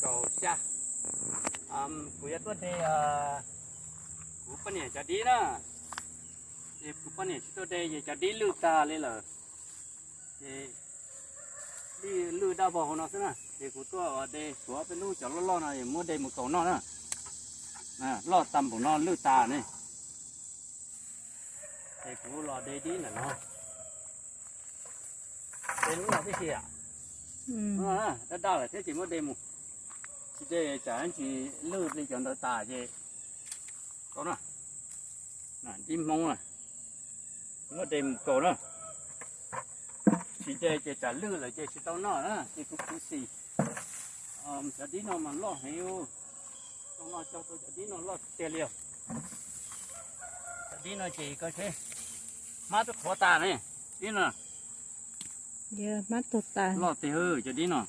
Kaum xya. Kuv yuav tuaj de kuv poj niam cov dib na. Ces kuv poj niam tsis tuaj de ces cov dib lwj tag li lawm. Ces lwj dab vog hauv no xwb na, ces kuv tuaj de suav peb lub cov loj loj no es muab de mus kaus noj na. Loj tag npaum no lwj tas ne. Ces kuv los de dib ntawm no. De lub no tib si, daj daj lawm thiab ces muab de mus. Tsis de tsam tsis lwj li cov ntawd tas ces kaus na. Dib Hmoob na, muab de mus kaus na. Tsis de ces tsam lwj lawm ces tsis tau noj na ces kuv khuv xim. Cov dib no mas loj heev. Tau no cog tau cov dib no loj tiag tiag li os. Cov dib no ces koj seb, hmab twb qhuav tas ne, dib no. Hmab tuag tas. Loj tiag cov dib no.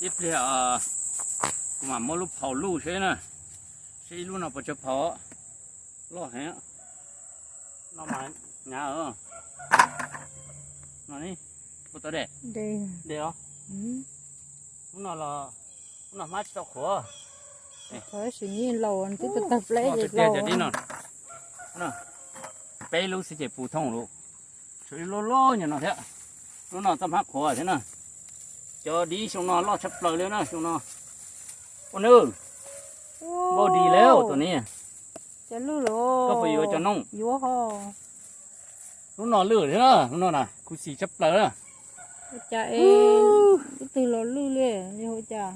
Ib pliag kuv mam muab lub phau luj seb na, seb ib lub no puas tsawg phau. Loj heev. No mas hnyav. No ne, puas tau de? De os. Lub no los, lub no hmab tsis tau qhuav. Tab sis yeej laus twb tawg tawg pleb ces laus. Peb lub xwb ces puv thooj lawm. Tshuav ib lub loj nyuag no thiab. Lub no txoj hmab qhuav thiab na. Cov dib xyoo no loj tshaj plaws li na xyoo no. Ua nws, npau dis li tus ni. Koj puas yuav cov nooj? Yuav ho. Lub no lwj thiab na, lub no na khuv xim tshaj plaws na. Ua cas es lub twg los lwj li, yog ua cas?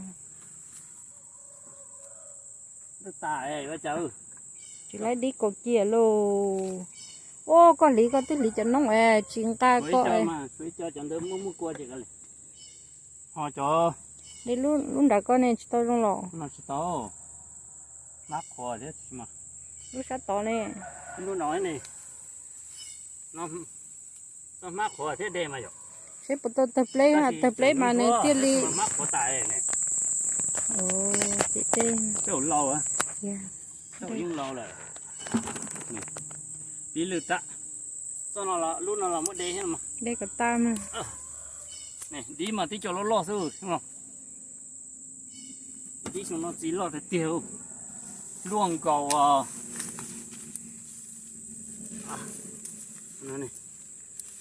Lwj tas, tsis laib dib kaus cia lauj. Ua koj hliv koj twb hliv cov noob es tsis nqa koj. Ho cov, lub nram koj ne tsis tau zoo los? Tsis tau, hmab qhuav thiab. Lub sab tod ne? Lub no ne. Hmab qhuav thiab de mas yom. Seb puas tau tawg pleb, tawg pleb mas nws thiaj li. Hmab qhuav tas ne. Ces tej, yeej laus lawm. Dib lwj tag. Txoj no, lub no los muab de thiab mas. De kom tag mas. Dib mas tib co loj loj xwb. Dib xyoo no txiv loj tiag tiag. Luaj nkaus.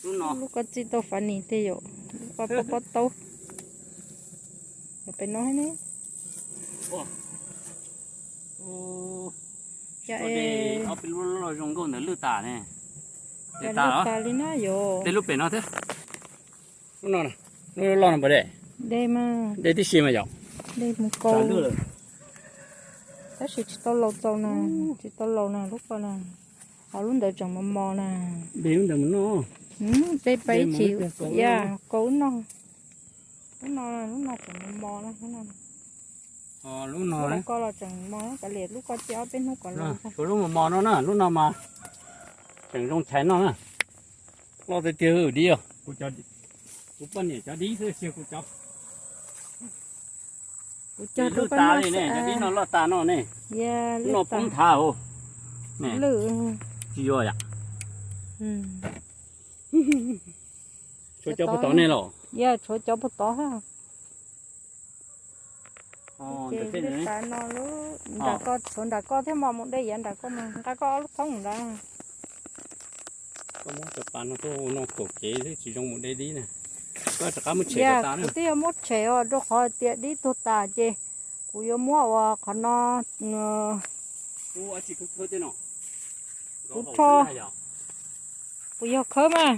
Lub no, lub koj txij tau fab nis tej yom, lub koj pob pob taub. Pem no ne. Cas es ob peb lub loj zoo nkauj ntawd lwj tas ne. Lwj tas li na yom. De lub pem no thiab. Lub no, lub loj no puas de? De mas. De tib si mas yom. De mus kaus. Tab sis tsis tau laus txaus na, tsis tau laus na lub ko na. Ho lub ntawd tseem mos mos na. De lub ntawd mus noj. De peb chim ya kaus lub no. Lub no, lub no tseem mos mos na. Lub no, lub ko los tseem mos kav liam lub ko cia ob peb hnub kom los. Lub mos mos no na, lub no mas tseem zoo chais noj na. Loj tiag tiag dib os. Kuv poj niam cov dib xwb, kuv cov, kuv cog lwj tas li ne, cov dib no loj tas no ne. Lub no poob thav. Lwj, tsis yuav yom. Tshuav cov puag tod ne los? Yog tshuav cov puag tod. Ces lwj tas no lub nram ko, tshuav nram ko thiab mas mus de yav nram ko mas nqa koj ob lub thoob ntawd. Koj muab cov pas no tuaj no kaum kev xwb tsis zoo mus de dib na. Koj rov qab muab tshem kom tas na. Kuv twb yuav muab tshem os, rau qhov tias dib tuag tas ces kuv yuav muab ua qhov no. Kuv rho, kuv yog khawb mas,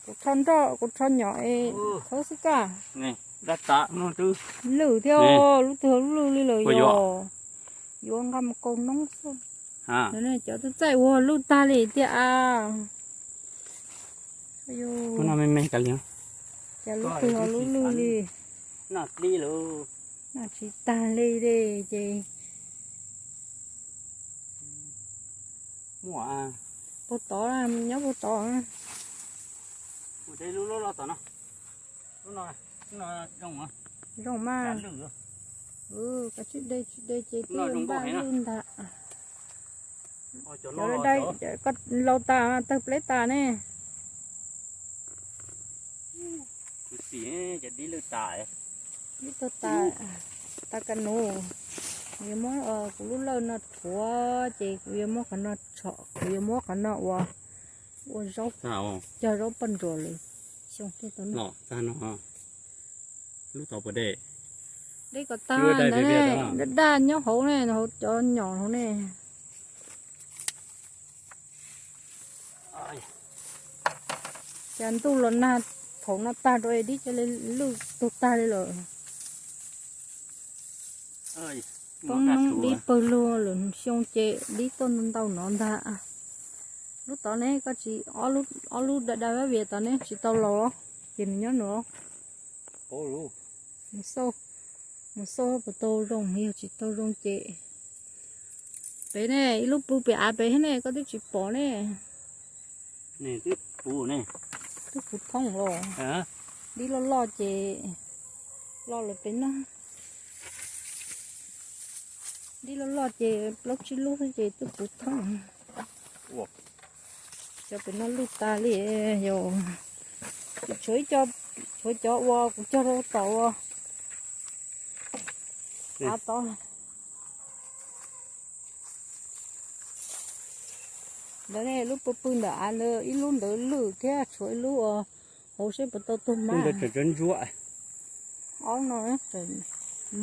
kuv rho nroj, kuv rho nyom es khawb xwb kaj. Lwj thiab, lub twg lub lwj li lawm yog yuav nqa mus kaus noob xwb. Cov txaij txaij ua lwj tag li tiag a. Cas lub twg lub lwj li. Noj tsis tag li ces puag tod, nyob puag tod. Zoo mas. Koj tsis de tsis de ces twb npaj lwj ntag. Cov dai, koj laus tas tawg pleb tas ne. Kuv xim cov dib lwj tas. Ib tug tas kas nus, kuv yuav muab kuv lub lawj no rhuav ces kuv yuav muab qhov no tshom, kuv yuav muab qhov no ua, ua zaub, cog zaub poj ntsuam lawm. Xyoo tiag tau no. Lub tod puas dej? Dej kom tag ntawd ne, daj daj nyob hauv ne, hauv cov nyom hauv ne. Cas ntuj los nag thaum no tag rau es dib co li lwj tug tag li lawm. Poob noob dib pawg lug lwm xyoo ces dib tuaj ntau no ntag. Lub tod ne koj tsis, ob lub da da vab vias tod ne tsis tau laus, ces nws nyob no. Mus xauj, mus xauj puas tau zoo, yog tsis tau zoo ces pem ne, ib lub pw pem av pem thiab ne, koj twb tsis pom ne. Twb puv thoob los, dib loj loj ces, loj lawm pem no. Dib loj loj ces plaub tsib lub xwb ces twb puv thoob. Cov pem no lwj tas li yog, tshuav ib co, tshuav cov uas kuv cog rau tom ua av tod. Ntawd ne, lub pw pw ntawm av ntawd ib lub ntawd lwj thiab, tshuav ib lub uas hauv seb puas tau tuag mas. Ob no tseem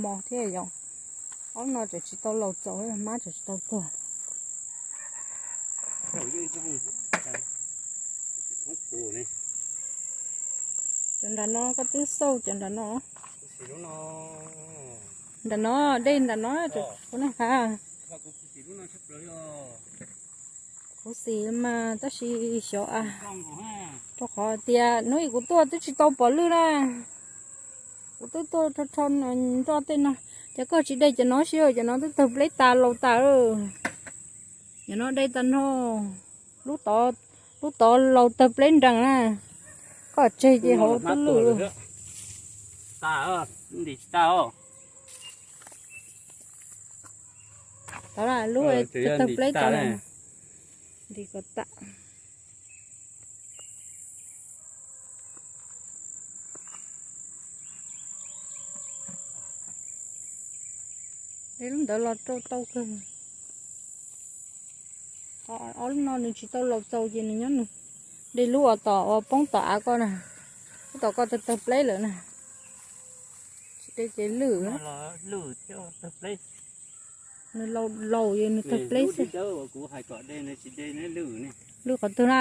mos thiab yom. Ob no tseem tsis tau laus txaus, mab tseem tsis tau tuag. Cov nram no koj twb xauj cov nram no. Nram no, dej nram no, kuv ne ha. Khuv xim mas tab sis xyov a, rau qhov tias hnub ib kuv tuaj twb tsis tau pom lwj na. Kuv twb tuaj rho rho nroj tej no, ces koj tsis de cov no xwb, cov no twb tawg pleb tas laus tas. Cov no de tag nrho, lub tod laus tawg pleb nrees na. Koj tseg ces hauv twb lwj. Tod lub tawg pleb tod, ntim kom tas. De lub ntawd los rau tau kawg. Ob lub no nws tsis tau laus txaus ces nws nyob nws. De lub uas tom uas poob tom av ko na, lub tom ko tawg tawg pleb lawm na. Tsis de ces lwj. Nws laus laus ces nws tawg pleb xwb. Lwj qhov twg na?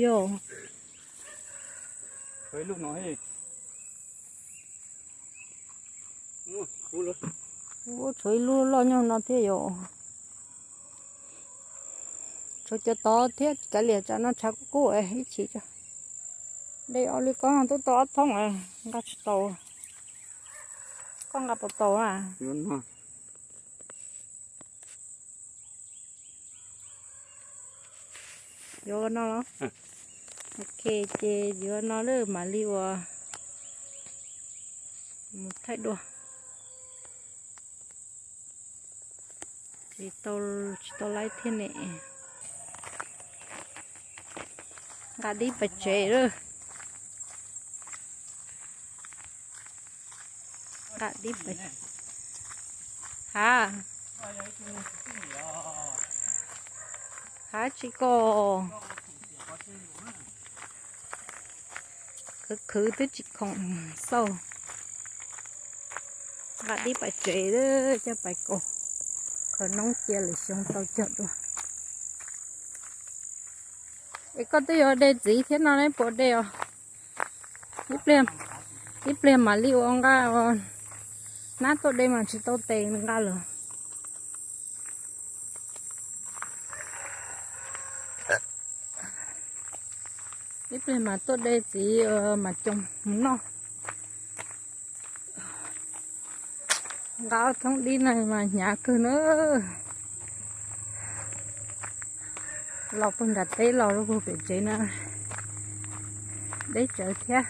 Yog. Ub, tshuav ib lub loj nyob no thiab yom. Tshuav cov tod thiab, kav liam tsam no tshav kub kub ib chim tso. De ua li koj twb tau ob thoob, nqa tsis tau. Koj nqa puas tau a? Yuav ua no los? Ok, ces yuav no lawm mam li ua mus thaij dua. Tsis tau, tsis tau laib thiab ne. Nqa dib pais tsev lawm. Nqa dib pais. Hav, hav tsis kos. Khwv khwv twb tsis khoom xauj. Nqa dib pais tsev, coj pais kaus. Khaws noob cia lwm xyoo tau cog dua. Es koj twb yuav de txiv thiab no ne, puas de os? Ib pliag mam li ua nqa, nab tuaj de mas tsis tau tes nqa lawm. Ib pliag mas tuaj de txiv mas coo mus noj. Nqa ob thoob dib no mas hnyav kawg na. Los puag nram teb los rau puag pem tsev na, deb tsawv thiab.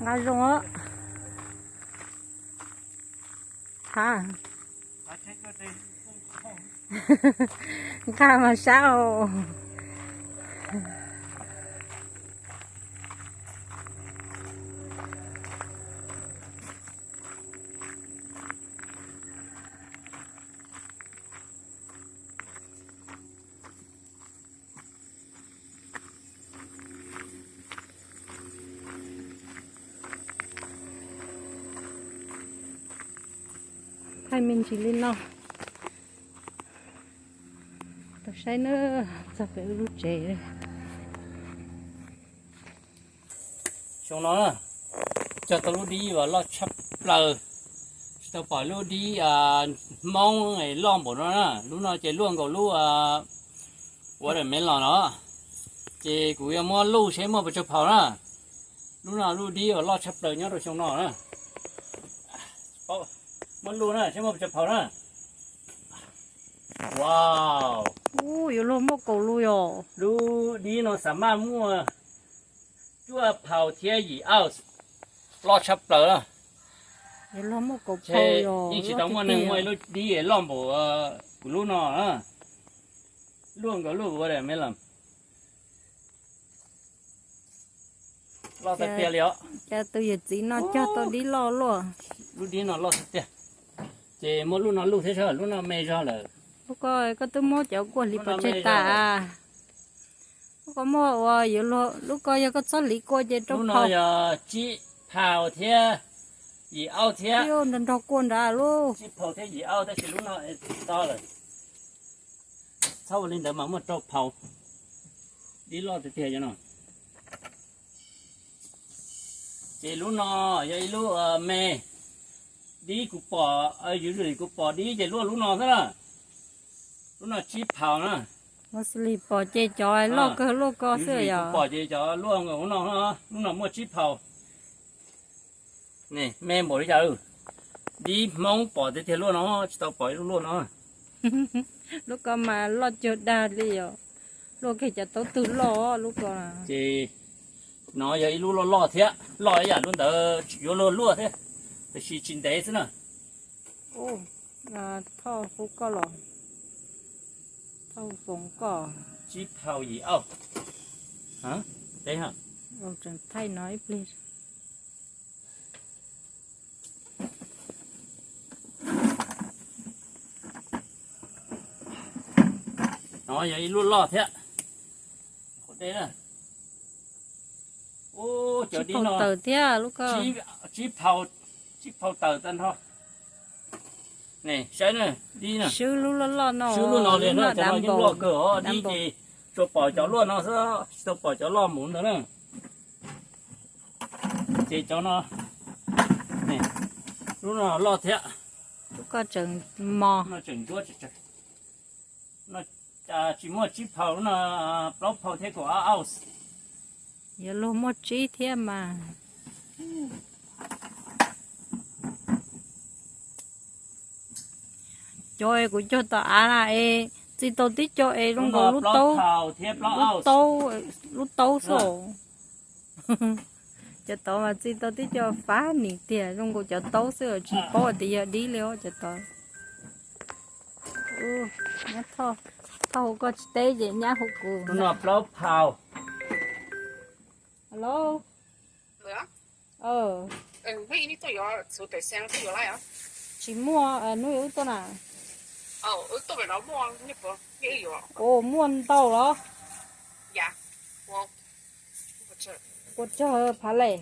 Nqa zoo os. Hav, nqa mas sab os. Thaij me ntsis li no, tau saib na, txog pem wb lub tsev. Xyoo no na, cog tau lub dib uas loj tshaj plaws, tsis tau pom lub dib Hmoob loj npaum no na. Lub no ces luaj nkaus lub watermelon no, ces kuv yuav muab luj seb muaj pes tsawg phaus na. Lub no lub dib uas loj tshaj plaws nyob rau xyoo no na. Muab luj na seb muaj pes tsawg phaus na. Wow, yuav luag muaj kaum lub yom. Lub dib no xav maj muaj cuaj phaus thiab yim ounce, loj tshaj plaws. Yuav luag muaj kaum phaus yom, yeej tsis tau muaj neeg muaj ib lub dib loj npaum kuv lub no. Luaj nkaus lub watermelon, loj tiag tiag li os. Cas tus yawm txiv no cog tau dib loj luaj. Lub dib no loj tiag tiag. Ces muab lub no luj thiab, lub no me zog lawm. Lub ko koj twb muab cov kua hliv pov tseg tas. Lub ko muaj ua yuav luag, lub ko yog koj txhob hliv kua ces rau phaus. Lub no yog tsib phaus thiab yim ounce thiab. Nrog nrog kua nrad lub. Tsib phaus thiab yim ounce tab sis lub no to lawm. Txhob ua li ntawd mas muaj rau phaus. Dib loj tiag tiag no. Ces lub no yog ib lub me, dib kuv pom, usually kuv pom dib ces luaj lub no xwb na. Lub no tsib phaus na. Usually pom ces cov loj kawg luaj ko xwb yom. Kuv pom ces cov luaj nkaus lub no, lub no muaj tsib phaus. Ne me npaum li cas, dib Hmoob pom tiag tiag luaj no, tsis tau pom ib lub luaj no. Lub ko mas loj cuag dag li os. Luaj kiag cov taub twg loj lub ko. Ces no yog ib lub loj loj thiab, loj ib yam lub ntawd yuav luag luaj thiab, tiam sis tsis ntev xwb na. Thoj hu koj los, thoj foom koj. Tsib phaus yim ounce. Tseem thaij no ib pliag. No yog ib lub loj thiab. Ub, cov dib no tawm thiab lub ko. Tsib phaus, tsib phaus tawm tag nrho. Ne saib na, dib na. Swb lub loj loj no, swb lub no li na, cov no yeej loj kawg os, dib ces tsuas pom cov luaj no xwb, tsis tau pom cov loj mus ntawd na. Ces cov no, lub no loj thiab. Lub ko tseem mos, no tseem ntsuab tsawg tsawg. No tsis muaj tsib phaus, lub no plaub phaus thiab kaum ob ounce. Yuav luag muaj tsib thiab mas. Cov es kuv cog tom av na es txi tau tib co es zoo nkaus lub taub, lub taub xwb. Cov tod mas txi tau tib co fab nim tiag, zoo nkaus cov taub xwb, tsis paub tias yog dib li os cov tod. Nyab Thoj, Thoj hu koj tsis teb ces nyab hu kuv. Lub no plaub phaus. Hello. Tsis muaj, hnub wb tuaj na. Ua muaj ntau los? Puas tsawg phav les?